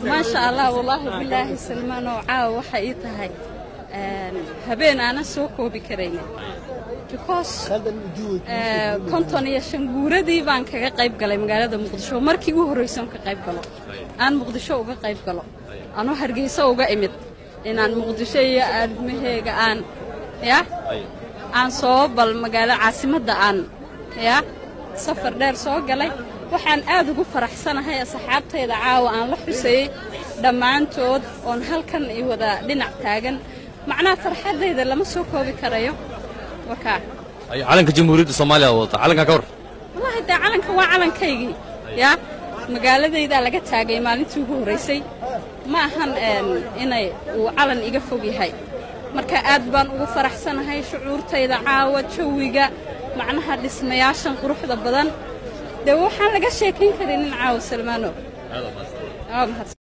Maasha Allah, wallaahi bilaahi, Salmaanoo, caawa waxa ii tahay habeen aanan soo koobi karaynin, because 55 guuradii baan kaga qayb galay magaalada Muqdisho. Markii ugu horraysoon ka qayb galo, aan Muqdisho uga qayb galo, anuu Hargeysa uga imid inaan Muqdisho iyo aadmaheega aan ya aan soo bal magaalo caasimadda aan ya safar dheer soo galay. Waxaan aad ugu faraxsanahay asxaabtayda caawa aan la xuseeyey dhammaantood oon halkan i wada dhinac taagan. Macnaha farxaddayda lama soo koobi karayo wakaa. Calanka Jamhuuriyadda Soomaaliya wadata, calanka ka hor? Wallaahi dee calanka waa calankaygii, ya magaaladaydaa laga taagay maalintii ugu horraysay. Ma ahan inay uu calan iga fog yahay. Marka aad baan ugu faraxsanahay shucuurtayda caawa, jawiga, macnaha dhismayaashan quruxda badan, dee waxaan laga sheekayn karinin caawa, Salmaano. Waa mahadsan.